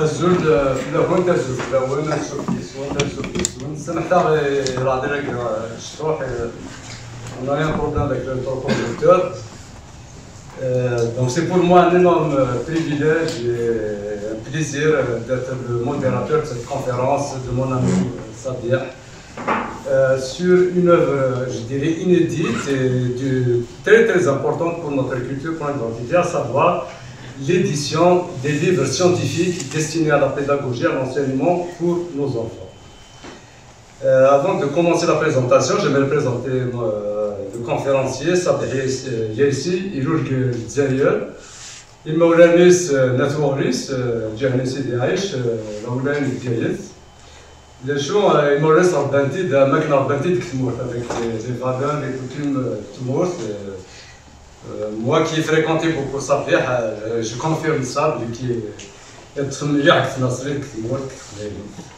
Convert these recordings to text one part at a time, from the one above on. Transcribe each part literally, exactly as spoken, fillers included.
Azul, euh, fell-awen, azul fell-awen, ansuf yes-wen, ansuf yes-wen. Samḥet-aɣ, eh, i leɛḍil-agi, eh, cṭuḥ, eh, on a eu un problème avec l'interlocuteur. Euh, donc c'est pour moi un énorme, euh, privilège et un plaisir, euh, d'être le modérateur de cette conférence de mon ami, euh, Sabih, euh, sur une œuvre, euh, je dirais, inédite et du, très, très importante pour notre culture, pour notre identité, à savoir l'édition des livres scientifiques destinés à la pédagogie, à l'enseignement pour nos enfants. Euh, avant de commencer la présentation, j'aimerais présenter, euh, le conférencier Sabih Yaïssi, ilul deg Lezzayer. Imawlan-is, euh, n At Weɣlis, euh, ǧǧiɣ-n Sidi Ɛic, euh, ɣawlan deg Bgayet. D acu, euh, imawlan-is rebban-t-id am akken rebban-t-id deg tmurt, avec les, les valeurs, les coutumes, euh, de tmurt. Euh, euh, moi qui ai fréquenté beaucoup Sabih, euh, je confirme ça, vu qu'il est mliḥ deg tnaṣlit, deg tmurt, deg teqbaylit.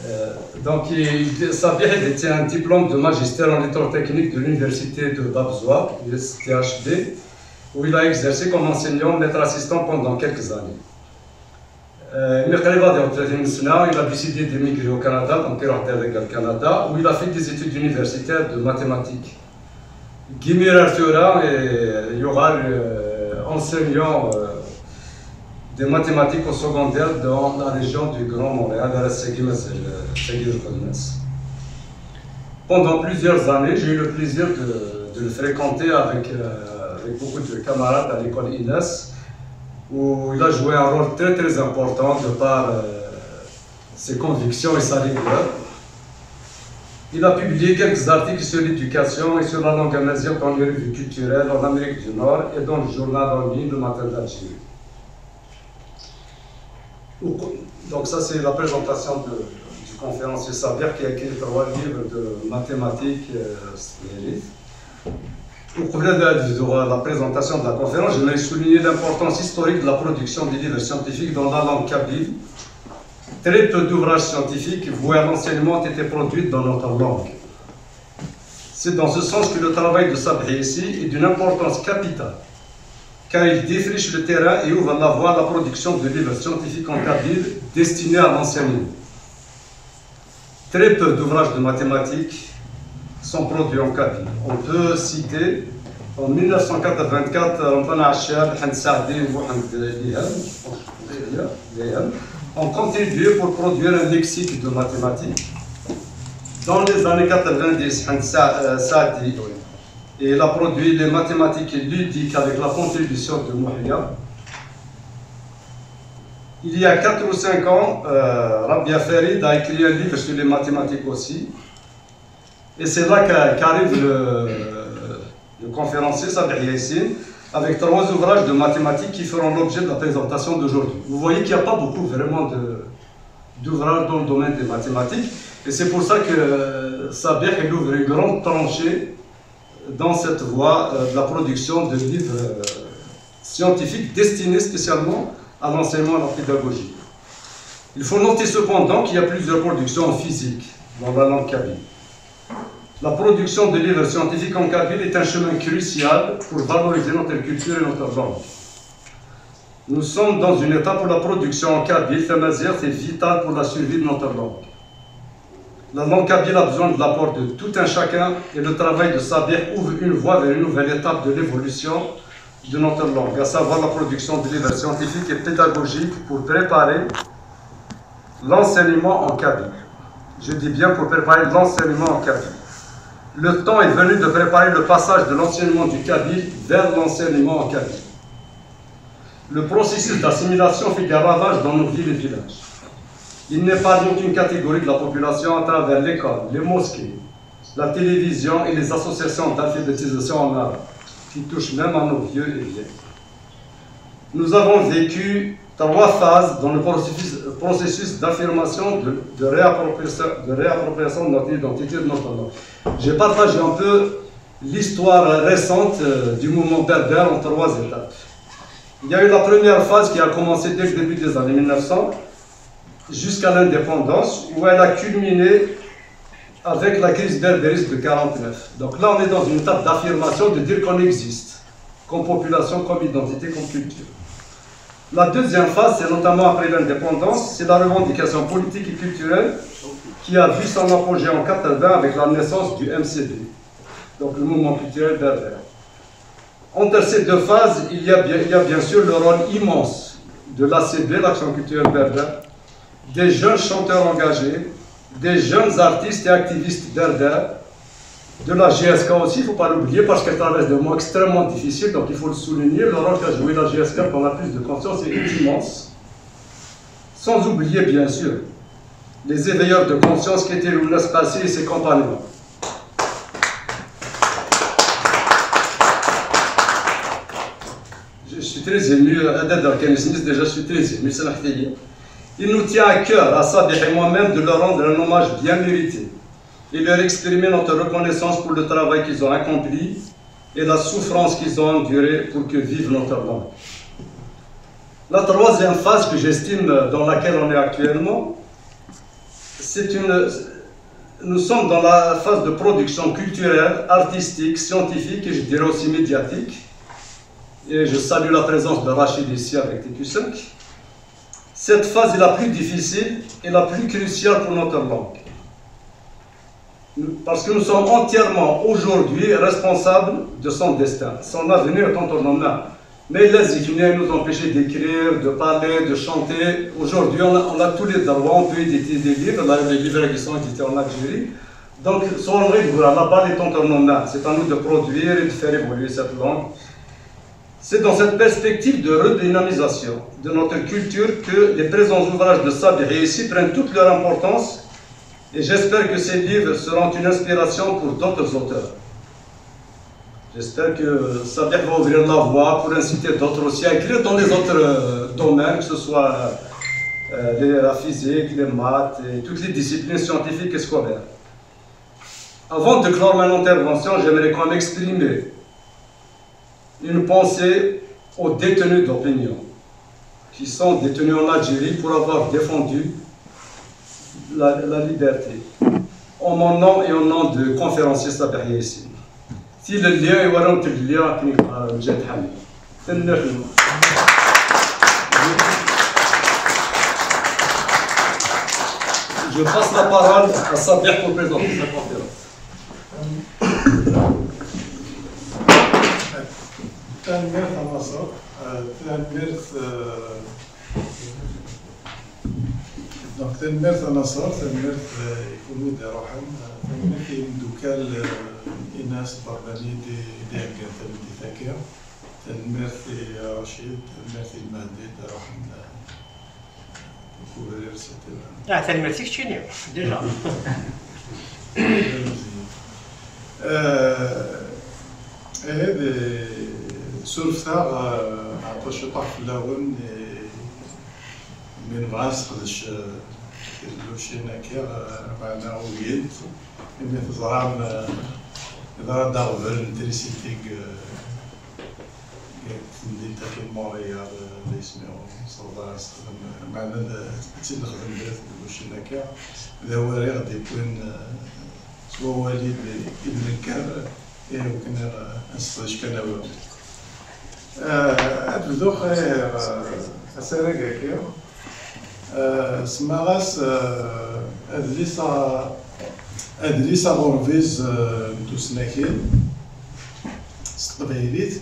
Euh, donc, il, Sabih, il détient un diplôme de magistère en électrotechnique de l'université de Bab Zwar, l'U S T H B, où il a exercé comme enseignant, maître assistant pendant quelques années. Euh, mi qrib ad yaweḍ tlatin sna, il a décidé d'émigrer au Canada, donc il a au Canada, où il a fait des études universitaires de mathématiques. Deg imir ar tura, eh, yuɣal, euh, enseignant, euh, des mathématiques au secondaire dans la région du Grand Montréal, ar ass-agi mazal, euh, tagi d lxedma-s. Pendant plusieurs années, j'ai eu le plaisir de, de le fréquenter avec, euh, avec beaucoup de camarades à l'école Inès, où il a joué un rôle très, très important de par, euh, ses convictions et sa rigueur. Il a publié quelques articles sur l'éducation et sur la langue amazigh dans les revues culturelles en Amérique du Nord et dans le journal en ligne Le Matin d'Algérie. Donc ça, c'est la présentation de, du conférencier Sabih, qui a écrit trois livres de mathématiques, euh, s teqbaylit. Uqbel ad d-bduɣ la présentation de la conférence, j'aimerais souligner l'importance historique de la production des livres scientifiques dans la langue kabyle. Très peu d'ouvrages scientifiques voués à l'enseignement ont été produits dans notre langue. C'est dans ce sens que le travail de Sabih Yaïssi est d'une importance capitale, car il défriche le terrain et ouvre la voie à la production de livres scientifiques en kabyle destinés à l'enseignement. Très peu d'ouvrages de mathématiques sont produits en kabyle. On peut citer en mille neuf cent quatre-vingt-quatre, Ramdane Achar, Hend Saadi et Mohamed Lihem, Lihem ont contribué pour produire un lexique de mathématiques. Dans les années quatre-vingt-dix, Hend Sa-, euh, Saadi, il a produit les mathématiques ludiques avec la contribution de Mouhia. Il y a quatre ou cinq ans, euh, Rabia Farid a écrit un livre sur les mathématiques aussi. Et c'est là qu'a-, qu'arrive le, le conférencier Sabih Yaïssi avec trois ouvrages de mathématiques qui feront l'objet de la présentation d'aujourd'hui. Vous voyez qu'il n'y a pas beaucoup vraiment de, d'ouvrages dans le domaine des mathématiques. Et c'est pour ça que, euh, Sabih, il ouvre une grande tranchée dans cette voie, euh, de la production de livres, euh, scientifiques destinés spécialement à l'enseignement et à la pédagogie. Il faut noter cependant qu'il y a plusieurs productions en physique dans la langue kabyle. La production de livres scientifiques en kabyle est un chemin crucial pour valoriser notre culture et notre langue. Nous sommes dans une étape où la production en kabyle, tamazight, est vitale pour la survie de notre langue. La langue kabyle a besoin de l'apport de tout un chacun et le travail de Sabih ouvre une voie vers une nouvelle étape de l'évolution de notre langue, à savoir la production de livres scientifiques et pédagogiques pour préparer l'enseignement en kabyle. Je dis bien pour préparer l'enseignement en kabyle. Le temps est venu de préparer le passage de l'enseignement du kabyle vers l'enseignement en kabyle. Le processus d'assimilation fait des ravages dans nos villes et villages. Il n'épargne aucune catégorie de la population à travers l'école, les mosquées, la télévision et les associations d'alphabétisation en arabe, qui touchent même à nos vieux et vieilles. Nous avons vécu trois phases dans le processus, processus d'affirmation de, de réappropriation, de réappropriation de notre identité, de notre langue. J'ai partagé un peu l'histoire récente, euh, du mouvement berbère en trois étapes. Il y a eu la première phase qui a commencé dès le début des années mille neuf cents jusqu'à l'indépendance, où elle a culminé avec la crise berbériste de quarante-neuf. Donc là, on est dans une étape d'affirmation, de dire qu'on existe, comme population, comme identité, comme culture. La deuxième phase, c'est notamment après l'indépendance, c'est la revendication politique et culturelle qui a vu son apogée en quatre-vingts avec la naissance du M C D, donc le mouvement culturel berbère. Entre ces deux phases, il y a bien, il y a bien sûr le rôle immense de l'A C B, l'Action culturelle berbère, des jeunes chanteurs engagés, des jeunes artistes et activistes berbères, de la G S K aussi, il ne faut pas l'oublier, parce qu'elle traverse des moments extrêmement difficiles, donc il faut le souligner, le rôle qu'a joué la G S K pour la prise de conscience est immense. Sans oublier, bien sûr, les éveilleurs de conscience qui étaient Lounas Passé et ses compagnons. Je suis très ému, Adad Arkanis, déjà, je suis très ému, ça m'a fait dire. Il nous tient à cœur, à Sabih et moi-même, de leur rendre un hommage bien mérité et leur exprimer notre reconnaissance pour le travail qu'ils ont accompli et la souffrance qu'ils ont endurée pour que vive notre langue. La troisième phase que j'estime dans laquelle on est actuellement, c'est une, nous sommes dans la phase de production culturelle, artistique, scientifique et je dirais aussi médiatique. Et je salue la présence de Rachid ici avec T Q cinq. Cette phase est la plus difficile et la plus cruciale pour notre langue. Nous- Parce que nous sommes entièrement aujourd'hui responsables de son destin. Son avenir est entre nos mains. Mais les Égyptiens nous empêchaient d'écrire, de parler, de chanter. Aujourd'hui, on a, on a tous les droits, on peut éditer des livres. Là, les livres qui sont édités en Algérie. Donc, sur le rythme, voilà, la balle est entre nos mains. C'est à nous de produire et de faire évoluer cette langue. C'est dans cette perspective de redynamisation de notre culture que les présents ouvrages de Sabir et ici prennent toute leur importance et j'espère que ces livres seront une inspiration pour d'autres auteurs. J'espère que Sabir va ouvrir la voie pour inciter d'autres aussi à écrire dans les autres euh, domaines, que ce soit euh, les- la physique, les maths et toutes les disciplines scientifiques et scolaires. Avant de clore mon intervention, j'aimerais quand même exprimer une pensée aux détenus d'opinion qui sont détenus en Algérie pour avoir défendu la, la liberté. En mon nom et au nom de conférencier Sabir Yassine. Si le lien est vraiment le lien, qui n'est pas le jet. Je passe la parole à Sabir pour présenter sa conférence. Tanemmirt a Naṣer. Euh, tanemmirt, euh, donc, tanemmirt a Naṣer, tanemmirt, euh, i kunwi d-iruḥen, euh, tanemmirt i imeddukal, euh, Inas Berbani d-, d-iheggan tameddit-agi, tanemmirt i Racid, tanemmirt i Lmehdi d-iruḥen, euh, deg ubrid, et cetera. Ah, tanemmirt i keččini, déjà. Eh, eh, surfet-aɣ, eh, nɛeṭṭel ciṭuḥ fell-awen, eh, mi nebɣa ad nesseqdec, eh, tilellucin akka, eh, meɛna ugint, imi teẓram, eh, yeḍra-d aɣbel n trisiti deg, eh, deg temdint-agi n Montréal, eh, d isem-iw, nessaweḍ ad nessexdem, meɛna d, ad tt-id-nexdem deg tilellucin akka, d awal i ɣ-d-iwwin, eh, s wawal i d-, i d-nekker, i wakken ad, ad nesseqdec kan awal. Eh, ad bduɣ, eh, asarag-agi. Eh, semmaɣ-as, eh, adlis a-, adlis aɣurbiz, eh, n tusnakin s teqbaylit.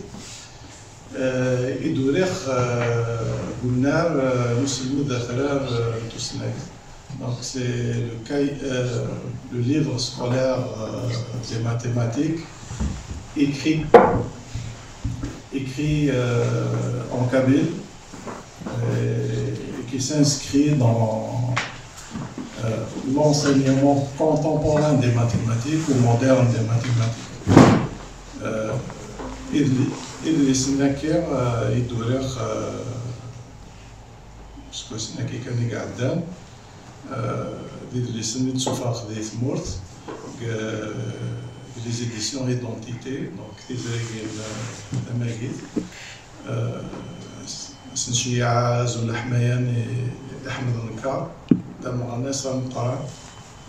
Eh, i d-uriɣ, eh, deg unnar, eh, n uselmed atrar, eh, n tusnakt. Donc, c'est le, cahier- euh, le livre scolaire, euh, des mathématiques, écrit, écrit, euh, en kabyle, euh, et qui s'inscrit dans, euh, l'enseignement contemporain des mathématiques ou moderne des mathématiques. Euh, idli- idlisen-agi, euh, i d-uriɣ, euh, iseggasen-agi kan i iɛeddan, euh, d idlisen i d-ssuffɣeɣ di tmurt, deg, deg les éditions Identité, donc tizrigin, euh, tamagit. Euh, s- s-, nceyyeɛ azul aḥmayan i, i Ḥmed Nker, d ameɣnas ameqqran,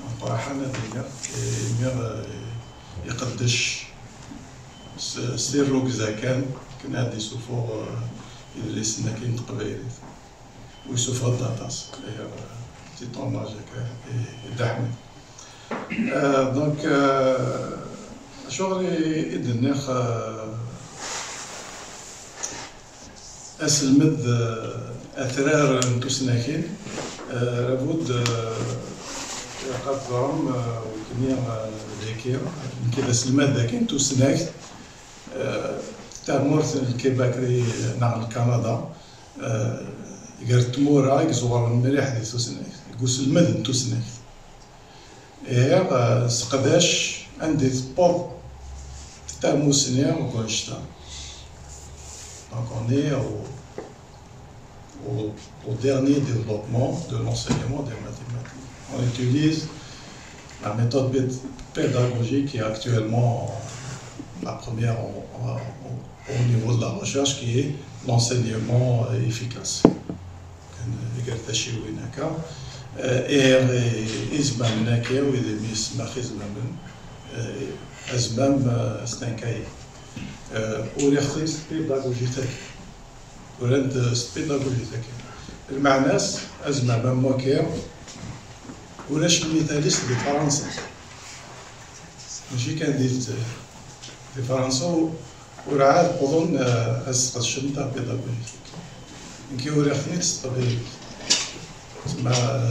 ameqqraḥan ad iniɣ, imi, euh, iqeddec s, s tirrugza kan, akken ad d-isufuɣ, euh, idlisen-agi n teqbaylit. U yessufeɣ-d aṭas. D'ailleurs, euh, petit hommage akka i, i Dda Ḥmed. Euh, donc, euh, acuɣer i, i d-nniɣ, euh, aselmed, euh, atrar n tusnakin, euh, labud, euh, ilaq ad teẓrem, euh, wekni, euh, daki, nekki d aselmad daki n tusnakt, euh, tamurt n Lkibak di, neɣ Lkanada, euh, gar tmura i iẓewren mliḥ di tusnakt, deg uselmed n tusnakt. Ihi, euh, seqdac anda i tewweḍ tamusni n wanect-a. Donc, on est au, au, au dernier développement de l'enseignement des mathématiques. On utilise la méthode pé-, pédagogique qui est actuellement la première au, au, au niveau de la recherche, qui est l'enseignement efficace. Kan iger taciwin akka. Eh, ihi, eh, izmamen akka, wid imi yesmax izmamen, eh, azmam, eh, astenkayi. Eh, uriɣ-t-id s tpidagujit-agi. Uran-d s tpidagujit-agi. Lmeɛna-s, azmam am waki, ulac lmital-is di Fransa. Mačči kan di Lezzayer. Di Fransa, u-, ur ɛad wwḍen, eh, ad sqedcen tapidagujit. Nekki uriɣ-ten-id s teqbaylit. Tma, eh,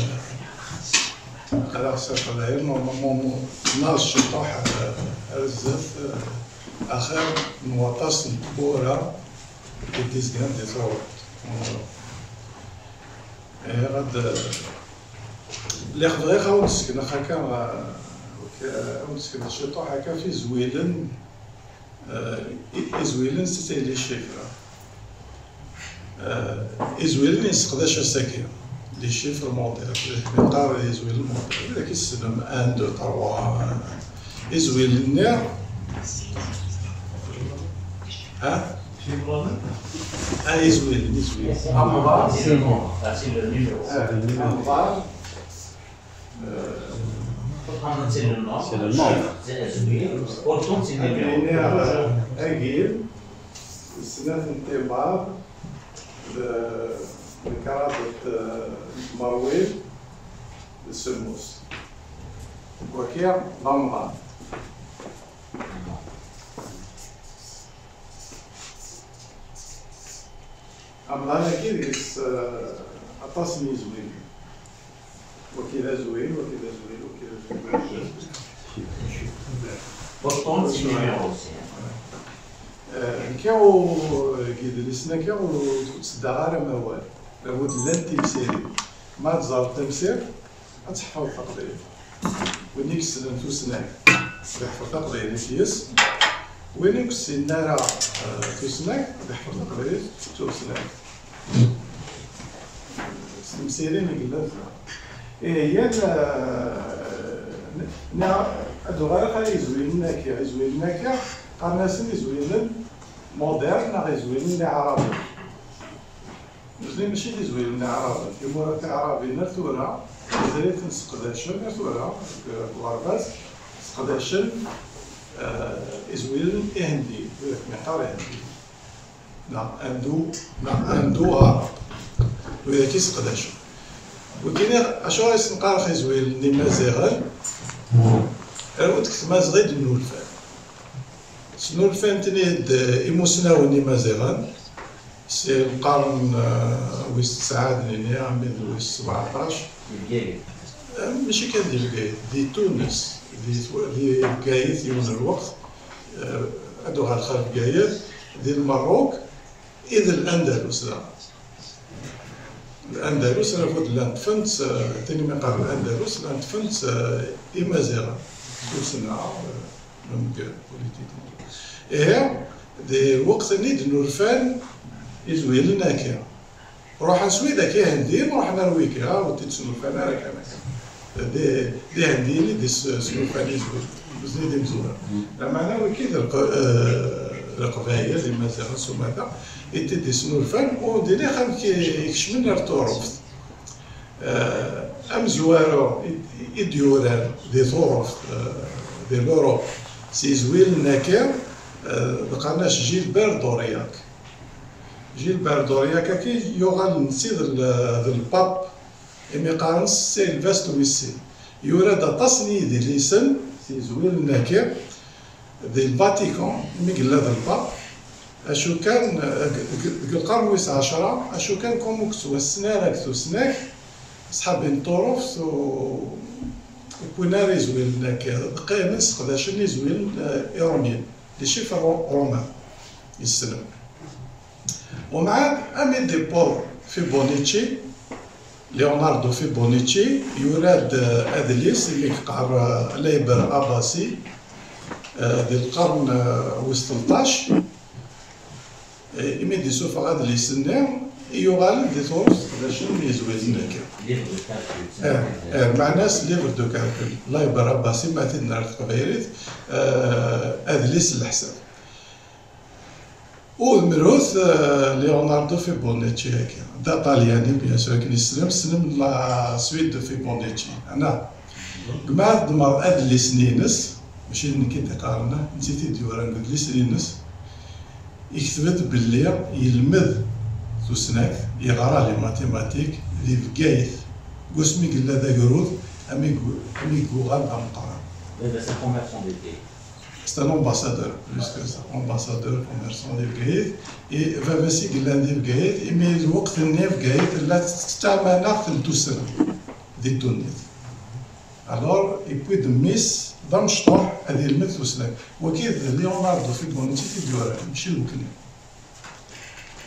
ad aɣ-sirfeḍ dayen, normalement, naẓ ciṭuḥ, eh, ar zdat, eh, axir n waṭas n tmura i d-izgan di Tuṛuft. Eh, ad, lliɣ bɣiɣ ad wen-d-sekneɣ akka, eh, ad wen-d-sekneɣ ciṭuḥ akka f izwilen, eh, i-, izwilen, c'est les chiffres. Eh, izwilen yesseqdac ass-agi, les chiffres modernes, yeqqar izwilen modernes, wid akka tessnem, un, deux, trois, eh, izwilen-nni, ha? Ah, izwilen, izwilen. Amḍar. C'est le nombre. Ah, c'est le numéro. Ah, amḍar. Euh, c'est le nombre. C'est le nombre. C'est le nombre. Pourtant, c'est le numéro. Agim, snat n timmad, d, d kraḍ n tmerwin d semmus. Waki d amḍan. Amḍan-agi deg-s, eh, aṭas n yizwilen. Waki d azwil, waki d azwil, waki d azwil. Pourtant, c'est numéro aussi. Eh, nekki u-, deg yidlisen-agi ur, ur tteddaɣ ara amawal. Labud llant timsirin. Ma ad teẓreḍ tamsirt, ad teḥfeḍ taqbaylit. Win i yessnen tusnakt, ad yeḥfeḍ taqbaylit yes. Win ur yessinen ara, eh, tusnakt, ad yeḥfeḍ taqbaylit s tusnakt. S temsirin i yellan da. Ihi, yan, eh, n-, neɣ ad uɣaleɣ ɣer izwilen-agi. Izwilen-agi, qqaren-asen izwilen modern neɣ izwilen iɛraben. Nutni mačči d izwilen iɛraben. Timura tiɛrabin ar tura, mazal-iten sseqdacen ar tura, deg uɣerbaz, sseqdacen, eh, izwilen ihendiyen, wid akken yeqqar ihendiyen. Neɣ andu, neɣ andu arab. Wid akka i sseqdacen. Wigini, acuɣer i sen-qqareɣ izwilen n Imaziɣen? Rwin-d deg tmaziɣt i d-nnulfan. Snulfan-ten-id imusnawen imaziɣen, si lqern, eh, wis tesɛa ad nini, armi d wis sebɛeṭac. Di Bgayet. Eh, mačči kan di Bgayet, di Tunes, di tw-, di Bgayet yiwen n lweqt, eh, ad uɣaleɣ ɣer Bgayet, di Lmerruk, i d Landalus daɣen. Landalus, rafud llant fent, eh, tin imi qqaren Landalus, llant fent, eh, Imaziɣen. Tussna, eh, donc, eh, politique. Ihi, di lweqt-nni d-nnulfan izwilen-agi. Ruḥen s widak ihendiyen, ruḥen ar wigi, ur t-id-snulfan ara kan akka. D, d ihendiyen i d-is-, snulfan izwilen, nutni d imezwura. Lameɛna wigi d Leq-, eh, Leqbayel, Imaziɣen s umata, i t-id-isnulfan, ur d-iliɣ amek i, i kecmen ar Tuṛuft. Eh, amezwaru i, i d-yuran di Tuṛuft, eh, di l'Europe, s izwilen-agi, eh, d qqaren-as Gilbert d'Aurillac. Gilbert Doriac-agi yuɣal netta d l-, d lpap, imi qqaren Sylvestre wis sin. Yura-d aṭas n yidlisen s yizwilen-agi, di Lvatikan, mi yella d lpap, acu kan, deg, deg, deg lqern wis ɛecṛa, acu kan, comme ur yettwassen ara deg tusnakt, ṣḥabi n Tuṛuft u-, ur wwin ara izwilen-agi, qqimen sseqdacen izwilen, eh, iṛumyen, les chiffres ro-, romains, yessnen. Umɛad, ami d-iwweḍ Fibonacci, Leonardo Fibonacci, yura-d, eh, adlis imi yeqqar, eh, Liber Abaci, eh, di lqern, eh, wis tleṭṭac. Eh, imi d-isuffeɣ adlis-nni, yuɣal di Tuṛuft sseqdacen yizwilen-agi. Eh, eh, meɛna-s livre de calcul. Liber Abaci, ma t-id-nerr teqbaylit, eh, adlis n leḥsab. Udemrut, eh, Leonardo Fibonacci-agi, d aṭalyani, bien sûr, akken yessnem, tessnem la suite de Fibonacci, neɣ? Deg ma tdemreḍ adlis-nni-ines, mačči d nekk i d-iqqaren, netta i t-id-yuran deg udlis-nni-ines, yekteb-d belli yelmed tusnakt, yeɣra les mathématiques di Bgayet, deg wasmi yella d agrud, ami gu-, ami yuɣal d ameqqran. Baba-s d commerçant de thé. C'est un ambassadeur, plus que ça. Ambassadeur, commerçant di Bgayet. Et baba-s i yellan di Bgayet, imi lweqt-nni Bgayet tella tettamaneɣ n tussna di ddunit. Alors, yewwi-d mmi-s d amecṭuḥ ad yelmed tusnakt. Wagi d Leonardo Fibonacci i t-id-yuran, mačči d nekni.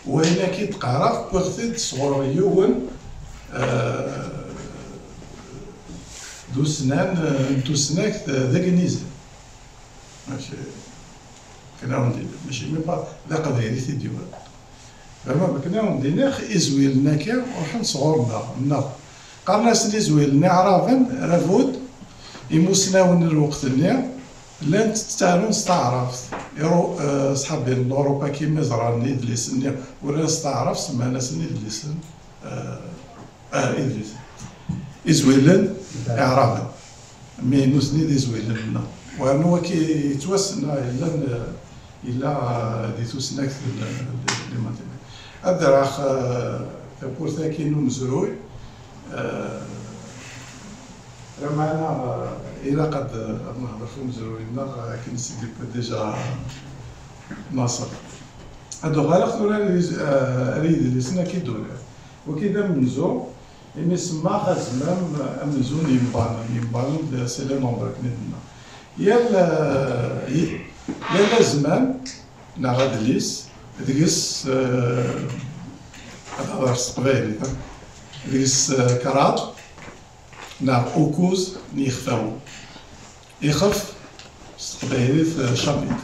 Wayen akka i d-qqareɣ, wwiɣ-t-id sɣur yiwen, eh, d usnan, eh, n tusnakt, eh, d agnizan. Mačči, akken awen-d-, mačči mi pa-, d aqbayli i t-id-yuran. Vraiment, akken awen-d-iniɣ, izwilen-agi ruḥen sɣur-neɣ, neɣ qqaren-asen izwilen iɛraben, rabud, imusnawen n lweqt-nni, llan ttarun s taɛrabt. Iru-, eh, ṣḥabi n Luṛupa, kima ẓran idlisen-nni uran s taɛrabt, semman-asen idlisen, eh, eh, idlisen. Izwilen iɛraben. Mi nutni d izwilen-nneɣ. Wernu waki yettwassen, ah, yellan, eh, yella, eh, di tusnakt n, n, n matematik. Ad d-rreɣ, eh, tawwurt-agi n umezruy, eh, lameɛna, eh, ilaq ad, ad nehder f umezruy-nneɣ, akken i s-d-yewwi déjà Naṣer. Ad uɣaleɣ tura ar yiz-, eh, ar yidlisen akka i d-uriɣ. Waki d amenzu, imi semmaɣ azmam, eh, amenzu n yimḍanen. Yimḍanen d, c'est les nombres, akken i d-nenna. Yal, eh, y-, yal azmam, neɣ adlis, deg-s, eh, ad aɣ-s teqbaylit, eh, deg-s, eh, kraḍ, neɣ ukuz n yixfawen. Ixef, s teqbaylit, eh, chapitre.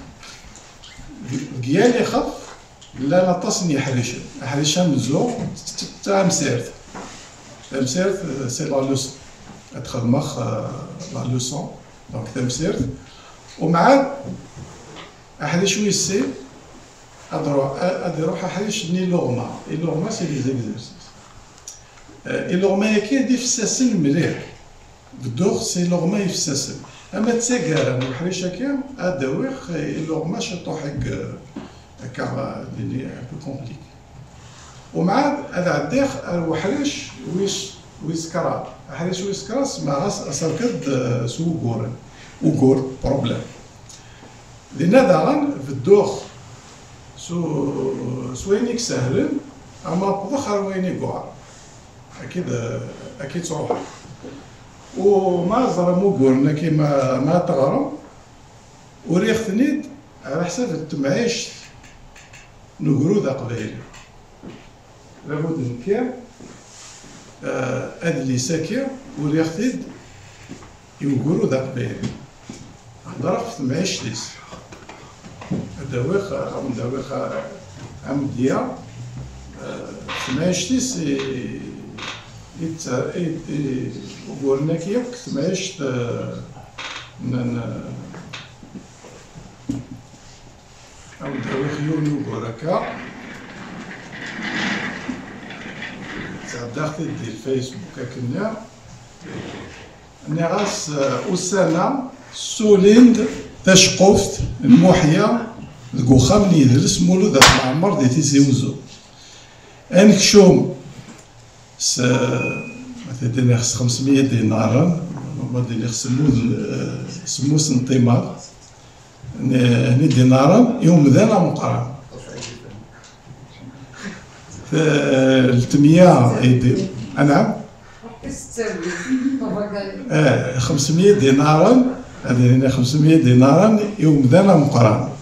Deg yal ixef, llan aṭas n yeḥricen. Aḥric amenzu, d, d, d tamsirt. Tamsirt, eh, c'est la leçon. Ad xedmeɣ, eh, la leçon. Donc, tamsirt. Umɛad, aḥric wis sin, ad ru-, a-, ad iruḥ aḥric n iluɣma. Iluɣma, c'est les exercices. Eh, iluɣma-agi d ifessasen mliḥ. Bedduɣ s iluɣma ifessasen. Ama d taggara n uḥric-agi, ad d-awiɣ, eh, iluɣma ciṭuḥ i, eh, akka, eh, nini, un peu compliqué. Umɛad ad ɛeddiɣ ar uḥric wis, wis kraḍ. Aḥric wis kraḍ semmaɣ-as aserked, eh, s wuguren. Ugur, problème. Dinna daɣen bedduɣ s u-, s wayen i isehlen, ama wwḍeɣ ar wayen i yuɛren. Akka i d, akka i ttruḥuɣ. U ma ẓram uguren-agi ma, ma teɣrem, uriɣ-ten-id ɛla ḥsab n temɛict n ugrud aqbayli. Labud nekki, eh, adlis-agi uriɣ-t-id i ugrud aqbayli. Heddreɣ ɣef temɛict-is. Ad d-awiɣ, ad d-awiɣ amedya, eh, temɛict-is i, i, i, i uguren-agi akk, temɛict, eh, n, n, Ad d-awiɣ yiwen ugur akka. Sɛeddaɣ-t-id di Facebook akken-nni. Nniɣ-as, eh, ussan-a ssulin-d taceqquft n Muḥya deg uxxam n yidles Mulud At Mɛemmer di Tizi Uzzu. Anekcum s, ma t-id-iniɣ, s xemsemya dinaren, ma d-iniɣ semmus, semmus n timaḍ, n, n dinaren i umdan ameqqran. Tletmya i di-, anɛam? Eh, xemsemya dinaren, ad nini xemsemya dinaren i umdan ameqqran.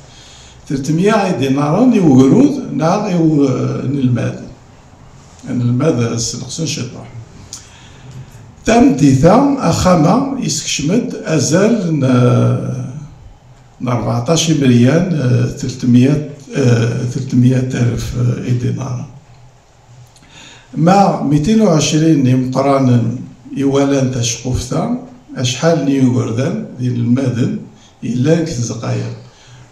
Tletmya i dinaren i ugrud neɣ i u-, inelmad. Anelmad s leqsen ciṭuḥ. Tameddit-a, axxam-a yessekcem-d azal n, n rbeɛṭac imeryan, eh, tletmya, eh, tletmya alef, eh, idinaren. Ma mitin u ɛecrin imeqqranen iwalan taceqquft-a, acḥal n yigerdan d inelmaden yellan deg tzeqqa-ya?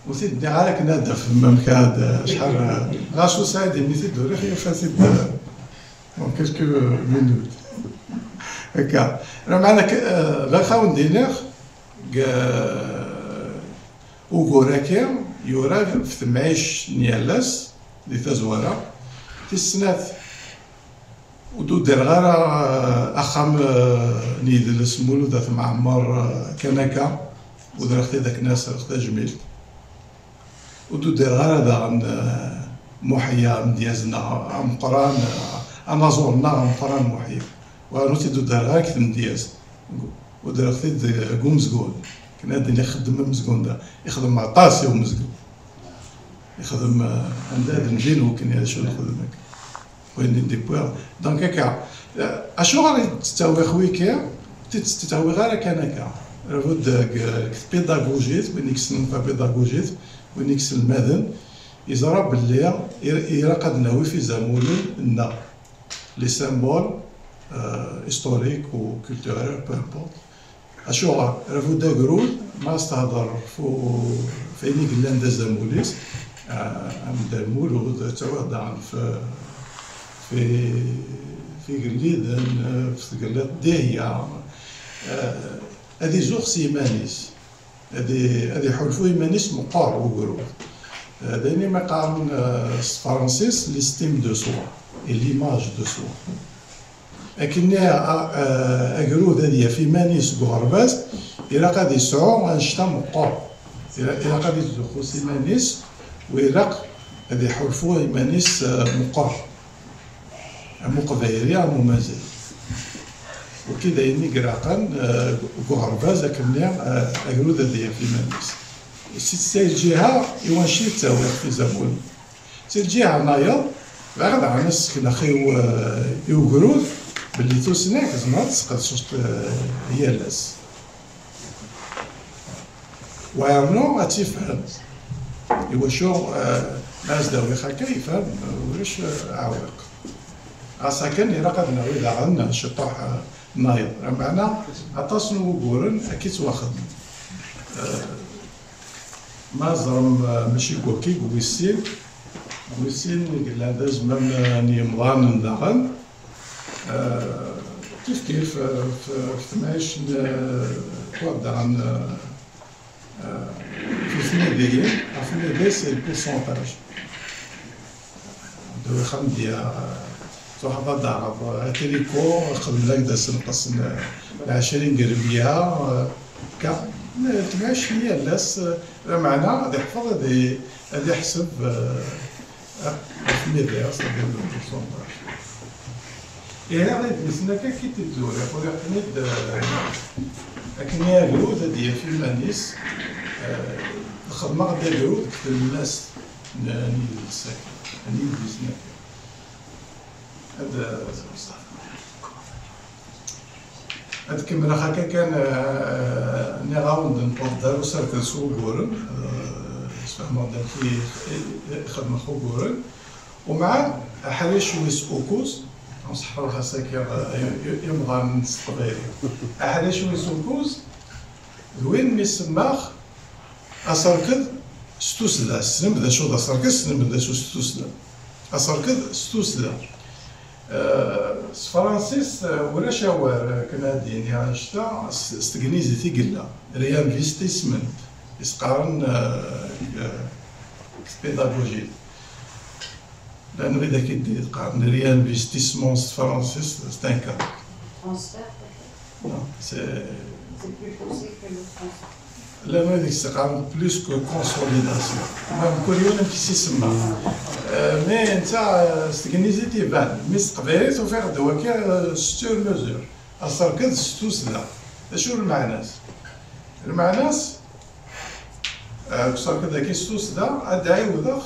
Ur t-id-nniɣ ara akken ad d-tafem amek ad, acḥal, ɣas Usaɛid imi t-id-uriɣ yufa-t-id en quelques minutes. Akka. Lameɛna k-, eh, bɣiɣ ad wen-d-iniɣ, deg, eh, ugur-agi yura ɣef temɛict n yal ass di tazwara. Tis snat, ur d-udireɣ ara, eh, axxam, eh, n yidles Mulud At Mɛemmer, eh, kan akka, udreɣ-t-id akken ad s-rreɣ tajmilt. Ur d-udireɣ ara daɣen, eh, Muḥya amedyaz-nneɣ ameqqran, eh, anaẓur-nneɣ ameqqran Muḥya. Wa ur t-id-udireɣ ara deg tmedyazt. Udreɣ-t-id deg umezgun. Akken ad d-iniɣ ixeddem amezgun da. Ixdem aṭas i umezgun. Ixdem, eh, anda ad ndin wakken acu nexdem akka. Wayen i d-wwiɣ. Donc akka, eh, acuɣer i d-ttawiɣ wiki? Ur t-ttawiɣ ara kan akka. Rvud deg, deg tpidagujit, win i yessnen tapidagujit, win i yesselmaden, yeẓra belli i-, ilaq ad nawi f izamulen-nneɣ, les symboles, euh, historiques ou culturels, peu importe. Acuɣer? Rvud agrud, ma s-tehder f u-, f ayen i yellan d azamul-is, eh, am Dda Lmulud, ad tawiḍ daɣen f, f, f igelliden, eh, f tgellidt Dihya, eh, ad izuxx s yiman-is, ad i-, ad iḥulfu iman-is meqqer ugrud. Eh, d ayen i mi qqaren, eh, s tefransist, l'estime de soi et l'image de soi. Akken a-, a-, agrud ad yaf iman-is deg uɣerbaz, ilaq ad yesɛu annect-a meqqer. Ila-, ilaq ad yettzuxxu s iman-is, u ilaq ad iḥulfu iman-is, eh, meqqer. Am uqbayli, am umazay. Wagi d ayen i ilaqen, eh, deg uɣerbaz akken, eh, agrud ad yaf iman-is. Si, si lǧiha i wanect i ttawiɣ tizamulin. Si lǧiha nnayeḍ, bɣiɣ daɣen ad sekneɣ i u-, i ugrud belli tusna tzemreḍ ad tesqedceḍ, eh, yal ass. Wa yernu ad tifhem. Iwacu, eh, ma as-d-awiɣ akka, yefhem, eh, ulac, eh, aɛewwiq. Ɣas akken, ilaq ad nawi daɣen ciṭuḥ, eh, nnayeḍ. Lameɛna, aṭas n wuguren akka i ttwaxedmen. Eh, Ma ẓrem, eh, mačči deg wakki, deg wis sin, deg wis sin i yellan d azmam, eh, n yemḍanen daɣen. Eh, kif kif, eh, f, f temɛict n, eh, wa daɣen, eh, eh, f tmidiyin, ɣef tmidi c'est le pourcentage. Dewix amedya, tuḥeḍ ad d-taɣeḍ atriko, xedmen-ak-d asenqes n lɛecrin deg rrebya, ka, temɛic yal ass, lameɛna ad iḥfeḍ, ad i-, ad iḥseb, eh, ɣef midias, ad iwet le pourcentage. Ihi, idlisen akka i t-id-uriɣ, uriɣ-ten-id, eh, akken i agrud ad d-yaf iman-is, eh, xedmeɣ-d agrud deg tlemmast n, n yidles-agi, n yidlisen-agi. Ad, ad kemmleɣ akka kan, eh, nniɣ-awen-d nṭeḍ-d ar userked s wuguren, eh, sfehmeɣ-d amek i, i, i xedmeɣ uguren. Umɛad, aḥric wis ukuz, nṣeḥḥa lxas akka, eh, i, i, imḍanen s teqbaylit. Aḥric wis ukuz, d win mi semmaɣ aserked s tussda. Tessnem d acu d aserked, tessnem d acu s tussda. Aserked s tussda. Eh, s tefransist, eh, ulac awal, eh, akken ad d-yini annect-a, s, s tegnizit i yella. Réinvestissement, i s-qqaren, eh, deg, eh, deg tpidagujit. Llan wid akka i d-yeqqaren réinvestissement s tefransist, c'est un cas. Transfert, peut-être. Non, c'est... C'est plus poussé que le transfert. Llan wid i s-yeqqaren plus que consolidation. Ma mkul yiwen amek i s-isemma. Euh, mais netta, euh, s tegnizit iban, mais s teqbaylit ufiɣ-d wakka, euh, sur mesure. Aserked s tussda. D acu lmeɛna-s? Lmeɛna-s, euh, aserked-agi s tussda, ad d-ɛiwdeɣ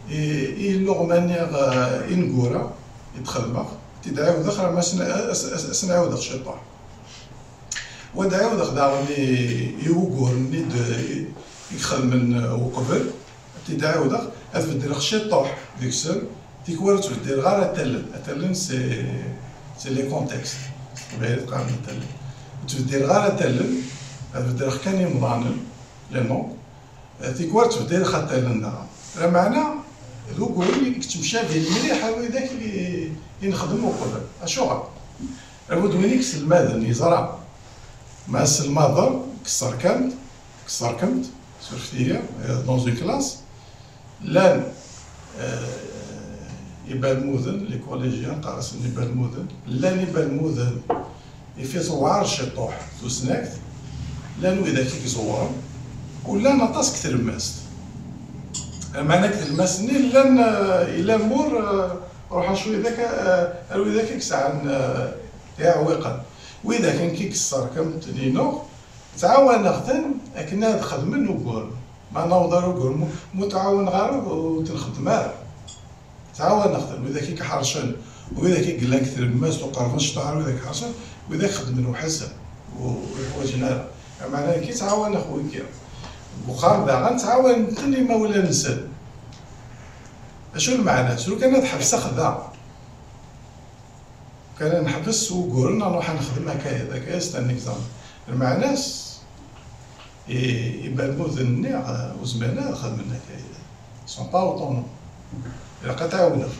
i, i yiluɣma-nni, euh, ineggura i d-xedmeɣ, ad t-id-ɛiwdeɣ, ar ma as-, as-, as-, as-, as-, as-n-ɛiwdeɣ ciṭuḥ. Wa d-ɛiwdeɣ daɣen i, i wuguren-nni d-, i ixedmen, uh, uqbel, ad t-id-ɛiwdeɣ, ad beddleɣ ciṭuḥ deg-sen, tikwal ur ttbeddileɣ ara atallen. Atallen, c'est, c'est les contextes. S teqbaylit qqaren atallen. Ur ttbeddileɣ ara atallen, ad beddleɣ kan imḍanen, les noms. Tikwal ttbeddileɣ atallen daɣen. Lameɛna, d uguren i yettemcabin mliḥ ar widak i, i nexdem uqbel. Acuɣer? Abu d win i iselmaden, yeẓra. Ma aselmaden, kesser-kem-d, kesser-kem-d, surfet-iyi, euh, dans une classe, llan, euh, ibalmuden, les collégiens, qqar-asen ibalmuden, llan ibalmuden ifi tewɛer ciṭuḥ tusnakt, llan widak i iẓewren, u llan aṭas deg tlemmast. Lameɛna deg tlemmast-nni llan, euh, yella mur, euh, ruḥen cwi dak, euh, ar widak i yesɛan, euh, iɛewwiqen. Widak nekk i yesserkam-ten-inu, ttɛawaneɣ-ten akken ad xedmen uguren. Ma naweḍ ar uguren, mu, mu tɛawaneɣ ara, ur ten-xeddem ara. Ttɛawaneɣ-ten, widak i iḥercen, widak i yellan deg tlemmast u qerben ciṭuḥ ar widak iḥercen, widak xeddmen weḥd-sen, u, ur ḥwaǧen ara. Lameɛna nekk ttɛawaneɣ wigi. Deg uxxam daɣen ttɛawanen-ten imawlan-nsen. Acu lmeɛna-s? Lukan ad ḥebseɣ da, kan ad neḥbes s wuguren, ad nruḥ ad nexdem akayad. Akayad, c'est un exemple. Lmeɛna-s, i, ibalmuden-nni, eh, ur zmiren ara ad xedmen akayad. Ils sont pas autonomes. Ilaq ad t-ɛiwneɣ.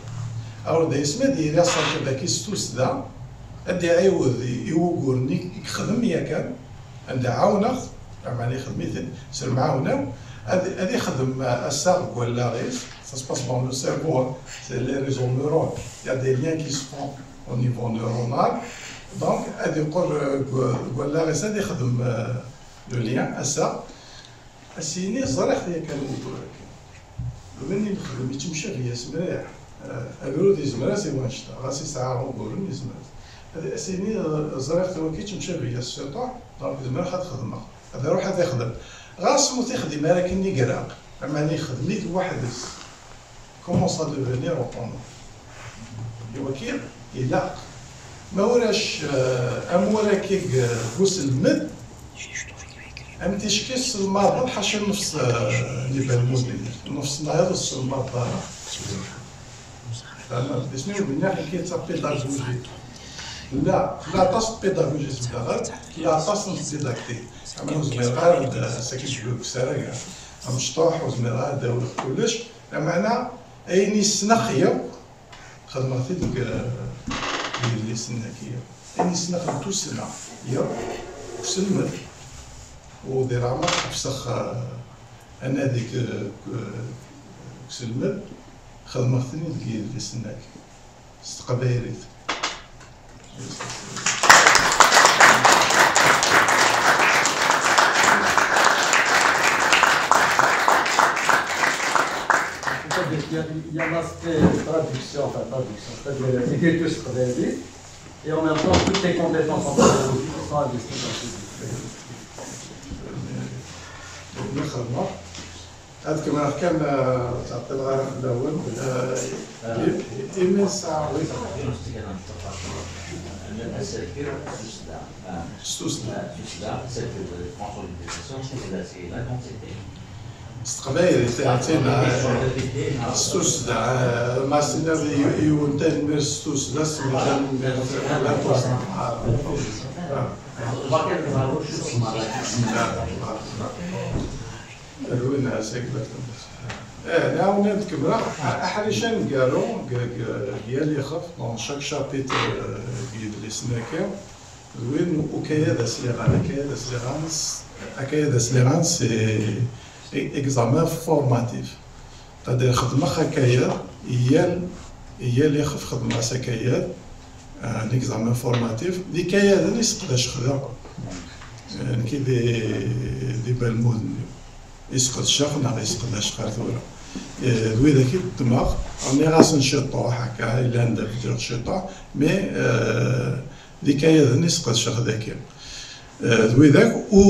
Alors, d asmi ad yili aserked-agi s tussda, ad d-iɛiwed i, i wuguren i, i yexdem yakan, anda ɛawneɣ, lameɛna ixdem-iten s lemɛawna-w, ad, ad ixdem, eh, assaɣ deg wallaɣ-is, ça se passe dans le cerveau, hein, c'est les réseaux neurones, il y a des liens qui se font au niveau neuronal, donc ad iqqel, eh, deg, deg wallaɣ-is ad ixdem, eh, le lien, assaɣ, ad s-yini ẓriɣ-t yakan wugur-agi. Win i nexdem yettemcabi-yas mliḥ. Eh, agrud yezmer ad s-iwanect-a, ɣas yesɛa uguren yezmer. Ad as-yini, eh, ẓriɣ-t wagi yettemcabi-yas ciṭuḥ, donc zemreɣ ad xedmeɣ. Ad iruḥ ad ixdem. Ɣas ur t-ixdim ara akken i ilaq, ameɛna ixdem-it weḥd-s. Commence à devenir autonome. Iwaki ilaq. Ma ulac, eh, amur-agi deg uselmed, am ticki sselmadeḍ ḥaca nnefs, eh, n ibalmuden, nnefs nniḍen ur tesselmadeḍ ara. Tama, d isem-iw dinna, qui est pédagogie. Tella, tella aṭas n pédagogie s daɣen, tella aṭas n didaktik. Ama ur zmireɣ ara ad, eh, sakit deg usarag amecṭuḥ, ur zmireɣ ara ad awiɣ kullec. Lameɛna, ayen i ssneɣ yakk, xedmeɣ-t-id deg, deg yidlisen-agi. Ayen i ssneɣ n tussna yakk, uselmed. U di leɛmer ḥebseɣ, eh, anadi deg, deg, deg uselmed, xedmeɣ-ten-id deg yidlisen-agi. S teqbaylit. C'est-à-dire qu'il y a, il y a l'aspect traduction, enfin traduction, c'est-à-dire l'écriture s teqbaylit, et en même temps toutes les compétences en pédagogie qui sont investies dans ce livre. Ad kemmleɣ kan, eh, ur ttɛeṭṭileɣ ara fell-awen. Eh, i, imi nesɛa... S tussda. S teqbaylit, eh, s tussda, eh, ma s-nniɣ i, i yiwen tanemmirt s tussda, s-nniɣ tanemmirt. Rwin-as, exactement. Eh, nɛawen ad kemmleɣ. Aḥric aneggaru deg, deg, deg yal ixef, dans chaque chapitre, eh, deg yidlisen-agi, d win ukayad asliɣan. Akayad asliɣan s-, akayad asliɣan, c'est e-, examen formatif. C'est-à-dire, xedmeɣ akayad, Yal, yal ixef xedmeɣ-as akayad, un examen formatif, d ikayaden i seqdaceɣ da. Eh, nekki di, di Balmud-nni. I seqdaceɣ neɣ i seqdaceɣ ar tura. Eh, d widak i d-ddmeɣ, rniɣ-asen ciṭuḥ, akka, yellan da bdiɣ ciṭuḥ, mais, eh, d ikayaden i seqdaceɣ dagi. Eh, d widak, u,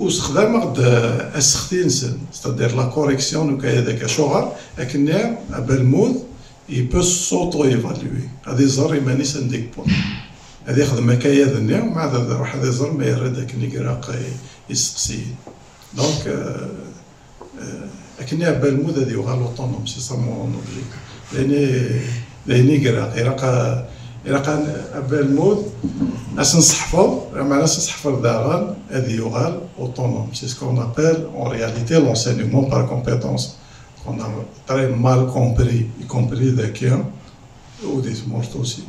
u sexdameɣ-d, eh, asexti-nsen, c'est-à-dire la correction n ukayad-agi. Acuɣer? Akken-nni, abalmud, il peut s'auto-évaluer. Ad iẓer iman-is anda yewweḍ. Ad ixdem akayad-nni, mɛad ad iruḥ ad iẓer ma yerra-d akken i ilaq i, i isteqsiyen. Donc, euh, euh, akken-nni abalmud ad yuɣal autonome, c'est ça mon objectif. D ayen i, d ayen i ilaq. Ilaq a, ilaq a, abalmud ad s-nseḥfeḍ, meɛna ad s-nseḥfeḍ daɣen ad yuɣal autonome. C'est ce qu'on appelle en réalité l'enseignement par compétence. On a très mal compris, y compris dagi, u di tmurt aussi.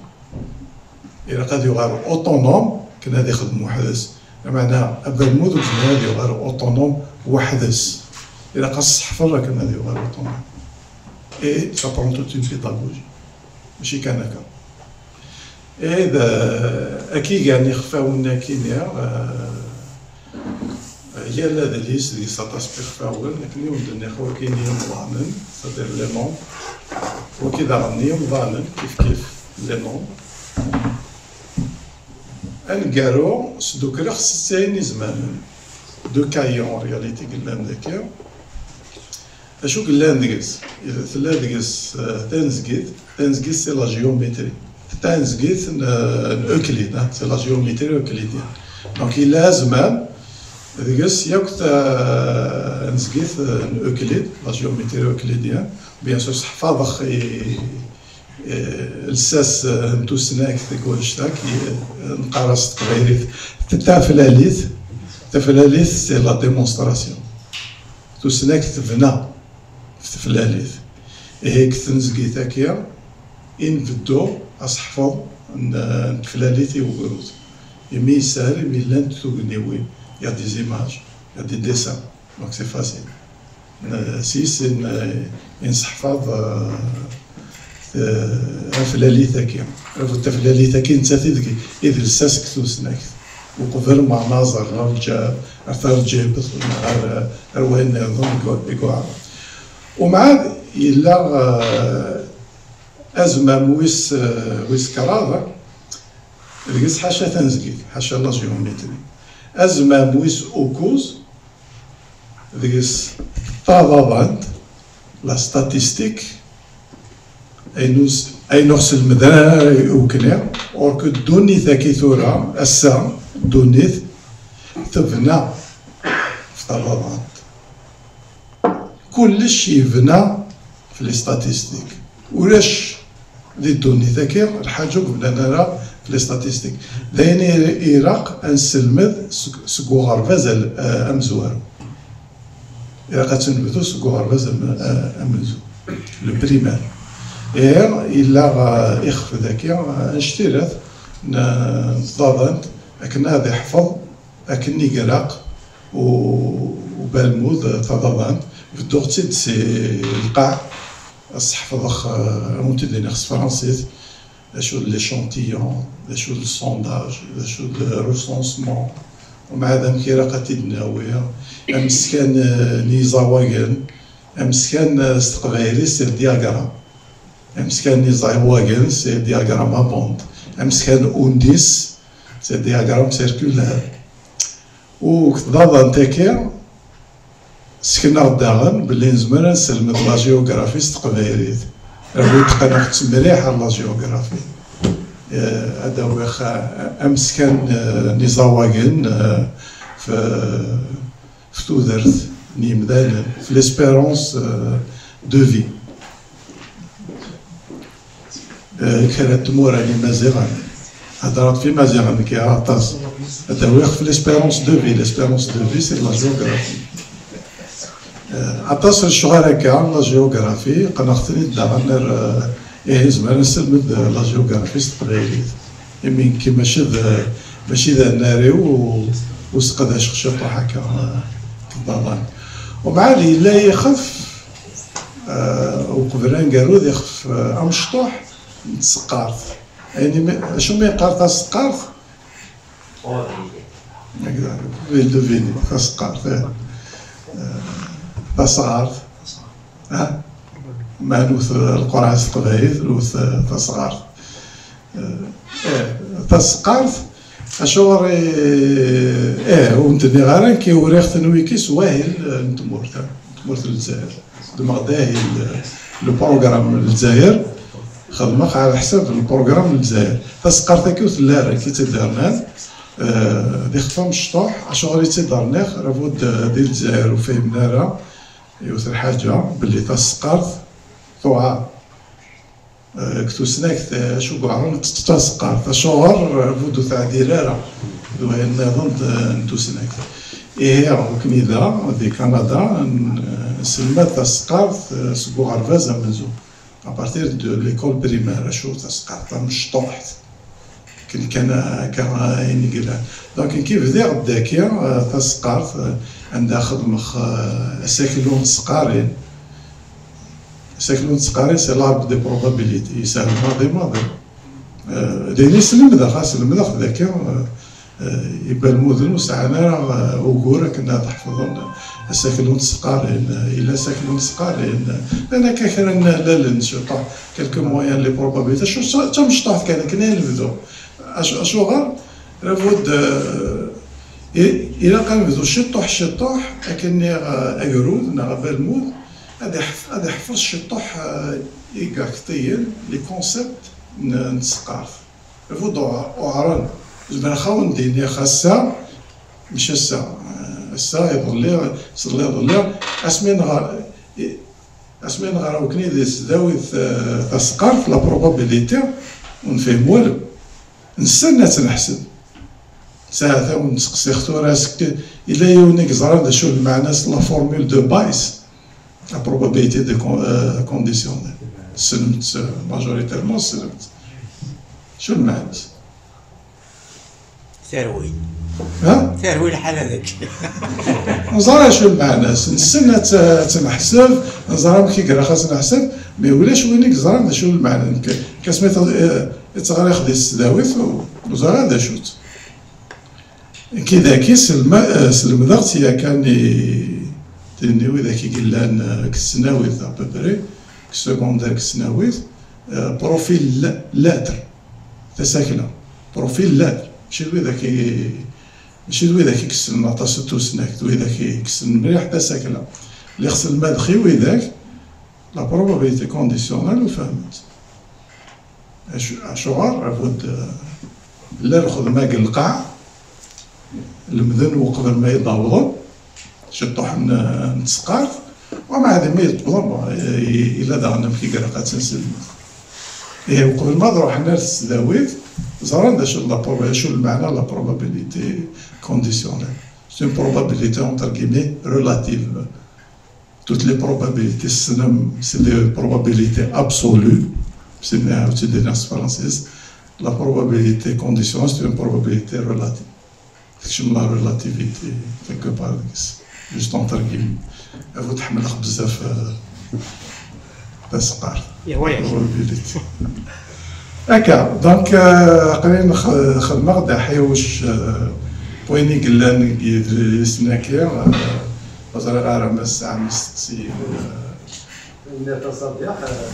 Ilaq ad yuɣal autonome, akken ad ixdem weḥd-s. Lameɛna abalmud ur yezmir ad yuɣal autonome weḥd-s. Ilaq ad s-seḥfeḍ akken ad yuɣal autonome. Et ça prend toute une pédagogie. Mačči kan akka. Et d, euh, akken i gan ixfawen akkin, euh, yal adlis deg-s aṭas n yixfawen, akken i wen-d-nniɣ, wagi n yimḍanen, c'est-à-dire les membres, wagi daɣen n yimḍanen, kif kif les membres. Aneggaru, sdukleɣ setta n yizmanen, deux cahiers en réalité yellan dagi. Acu yellan deg-s? Tella deg-s, euh, tanezgit, tanezgit c'est la géométrie. Tanezgit n, euh, n Euclide, hein, c'est la géométrie euclidienne. Donc, yella azmam deg-s yakk tanezgit, euh, n Euclide, la géométrie euclidienne. Bien sûr, seḥfaḍeɣ i, eh, lsas, eh, n tusnakt deg wannect-a, ki, eh, neqqar-as s teqbaylit taflalit. Taflalit, c'est la démonstration. Tusnakt tebna ɣef teflalit. Ihi, deg tnezgit-agi i nbeddu aseḥfeḍ n, n teflalit i ugrud. Imi yeshel, imi llant tugniwin, il y a des images, il y a des dessins. Donc c'est facile. N-, s yis i n-, i nseḥfaḍ, euh, t-, taflalit-agi. Taflalit-agi nettat i deg, i d lsas deg tusnakt. Uqbel ma naẓer ar lǧa-, ar tarǧibt, ar, ar wayen nniḍen deg, deg uɛrab. Umɛad yella, euh, azmam wis, euh, wis kraḍ, deg-s ḥaca tanezgit, ḥaca la géométrie. Azmam wis ukkuẓ, deg-s taḍaḍant, la statistique, ayen ur s-, ayen ur selmed ara ukni, or que ddunit-agi tura, ass-a, ddunit, tebna ɣef taḍaḍant. Kullec yebna ɣef les statistiques. Ulac di ddunit-agi lḥaǧa ur yebnan ara ɣef les statistiques. D ayen i, i ilaq ad nesselmed seg, seg uɣerbaz al-, a-, amezwaru. Ilaq ad tt-nebdu seg uɣerbaz am-, a-, amenzu, le primaire. Ihi, yella, a, ixef dagi, a, anect-ilat n, n tḍaḍant akken ad iḥfeḍ akken i ilaq u-, ubalmud taḍaḍant. Bedduɣ-tt-id si lqaɛ, ad s-ḥefḍeɣ, eh, ad wen-t-id-iniɣ s tefransist, d acu d l'échantillon, d acu d le sondage, d acu d le recensement, umɛad amek ilaq ad t-id-nawi, ameskan, eh, n yiẓawagen, ameskan, eh, s teqbaylit c'est le diagramme, ameskan n yiẓawagen c'est le diagramme à bande, ameskan n undis c'est le diagramme circulaire. U deg tḍaḍant-agi, sekneɣ daɣen belli nezmer ad nesselmed la géographie s teqbaylit. Rwiɣ qqneɣ-tt mliḥ ar la géographie. Eh, ad awiɣ, eh, ameskan, eh, n iẓawagen, eh, f-, f tudert n yimdanen, f l'espérance, eh, de vie. Eh, kra n tmura n Imaziɣen. Heddreɣ-d f Imaziɣen nekk aṭas. Ad awiɣ f l'espérance de vie. L'espérance de vie, c'est la géographie. Eh, aṭas n lecɣal akka, la géographie, qqneɣ-ten-id daɣen ar, eh, ihi nezmer ad nesselmed, eh, la géographie s teqbaylit. Imi nekki mačči d, mačči d annar-iw u, u seqdaceɣ ciṭuḥ akka, eh, deg tḍaḍant. Umɛad yella yixef, Uqbel aneggaru d ixef amecṭuḥ n tseqqart. Ayen imi, acu mi yeqqar taseqqart? Bilduvini, taseqqart, eh. Eh, tasɣart. Ah? Ma nwet lqerɛa s teqbaylit, nwet, eh, tasɣart. Eh, eh, taseqqart, acuɣer i, eh, ur n-tenniɣ ara nekki uriɣ-ten wiki s wahil, eh, n tmurt, eh, n tmurt n Lezzayer. Xedmeɣ-d ahil, eh, le programme n Lezzayer, xedmeɣ ɛla ḥsab le programme n Lezzayer. Taseqqart-agi ur telli ara, nekki i tt-id-rnan, eh, d ixef amecṭuḥ, acuɣer i tt-id-rniɣ, rabud, eh, di Lezzayer ur fhimen ara, yiwet lḥaǧa, belli taseqqart tuɛer. Eh, deg tusnakt, eh, acu yuɛren d taseqqart. Acuɣer, eh, bu ur teɛdil ara d wayen nniḍen n, n tusnakt. Ihi, akken i da, di Kanada, n-, nselmad taseqqart, eh, seg uɣerbaz amenzu. À partir de l'école primaire, acu taseqqart tamecṭuḥt. Akken kan akka ayen i yellan. Donc, nekki bdiɣ-d daki, eh, taseqqart, eh, anda xedmeɣ, eh, asaklu n tesqarin. Asaklu n tesqarin, c'est l'arbre des probabilités. Yeshel maḍi maḍi. Eh, d ayen i slemdeɣ, slemdeɣ daki, eh, eh, ibalmuden ur sɛan ara, eh, ugur akken ad ḥefḍen asaklu n tesqarin, eh, yella asaklu n tesqarin, eh, llan akka kra n lalen, ciṭuḥ, quelques moyens, les probabilités, acu, d tamecṭuḥt kan, akken ay nebdu. Acu-, acuɣer? Labud, eh, i-, ilaq ad nebdu ciṭuḥ, ciṭuḥ, akken niɣ, eh, agrud neɣ abalmud, ad iḥf-, ad iḥfeẓ ciṭuḥ, eh, igaktiyen, les concepts n, n tseqqart. Labud uɛ-, uɛren. Zemreɣ ad wen-d-iniɣ ass-a, mačči ass-a, eh, ass-a, iḍelli, iḍelli, asmi nɣer, i-, asmi nɣer akken i di tesdawit, eh, taseqqart, la probabilité, ur nefhim walu. Nessen ad tt-neḥseb. Saɛet ad wen-d-seqsiɣ tura, est-ce que yella yiwen i yeẓran d acu lmeɛna-s la formule de Bayes, la probabilité de con-, euh, conditionnelle? Tessnem-tt, euh, majoritairement tessnem-tt. Acu lmeɛna-s? Terwi. Ha? Terwi lḥala dagi. Neẓra acu lmeɛna-s. Nessen ad tt-, ad tt-neḥseb, neẓra amek i ilaq ad tt-neḥseb, mais ulac win i yeẓran d acu lmeɛna. Nekk, kasmi t-, eh, i tt-ɣriɣ di tesdawit, u-, ur ẓriɣ d acu-tt. Nekki dagi selma-, eh, slemdeɣ-tt yakan i, tin i widak i yellan, eh, deg tesnawit, à peu près, deg secondaire deg tesnawit, eh, profil le-, lettre, tasakla. Profil lettre. Mačči d widak i, mačči d widak i yessnen aṭas n tusnakt, d widak i yessnen mliḥ tasakla. Lliɣ selmadeɣ i widak, la probabilité conditionnelle, ur fehment. Acu-, acuɣer? Labud, eh, la lxedma deg lqaɛ, lemden uqbel ma yi-d-awḍen, ciṭuḥ n, n tesqart, wa mɛad mi yi-d-awḍen, bon, eh, yella daɣen amek i ilaq ad tt-nselmed. Ihi, uqbel ma ad ruḥen ar tesdawit, ẓran d acu n la proba-, acu lmeɛna la probabilité conditionnelle. C'est une probabilité, entre guillemets, relative. Toutes les probabilités, c'est des probabilités absolues. C'est une, c'est des s françaises. La probabilité conditionnelle, c'est une probabilité relative. C'est la relativité, quelque part, juste entre guillemets. Vous تحمل بزاف, euh, taseqqart. Probabilité. Akka, donc, euh, aql-i nx-, xedmeɣ-d aḥiwec, euh, n wayen i yellan deg yidlisen-agi, euh, ur ẓriɣ ara ma tesɛam isteqsiyen, euh. Nniɣ-as a Rabaḥ, euh,